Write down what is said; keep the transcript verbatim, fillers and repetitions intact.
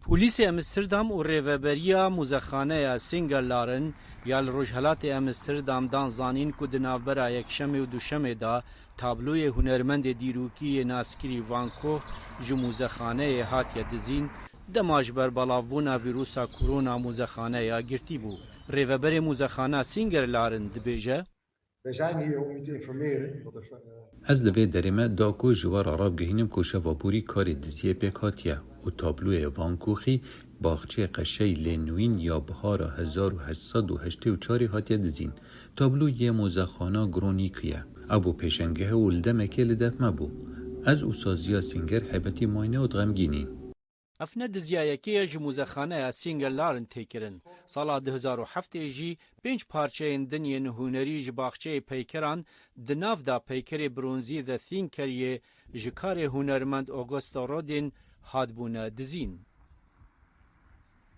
Polîsê Amsterdam û rêveberiya muzexaneya Singerlaren ya li rojhelatê Amsterdam dan zanîn ku di navbera yekşemê û duşemê de tabloyê hunermendê dîrokî yê naskirî Van Gogh ji muzexaneyê hatiye dizîn, dema ji ber belavbûna vîrusa korona muzexaneya girtî bû. Rêveberê muzexana Singerlaren dibêje, We zijn hier om u te informeren dat er. Ez li vê derê me da ku ji we re ravgihînim ku şeva borî karê diziyê pêk hatiye û tabloyê Van Goghî Baxçeyê Qeşey lê nûyîn ya bihara hezar û heşt sed û heştê û çarê hatiye dizîn. Tablo yê mozexana Groningue ye. Ew bû pêşengehê û li demekê li def me bû. Ez û saziya Singer helbetî mayîne û xemgîn în. Ev ne diziya yekê ye ji muzexaneya Singerlaren tê kirin. Sala du hezar û heftê jî pênc parçeyên din yên hunerî ji baxçeyê peykeran di nav de peykerê bronzî The Thinker yê ji karê hunermend Augusto Rodin hatbûne dizîn.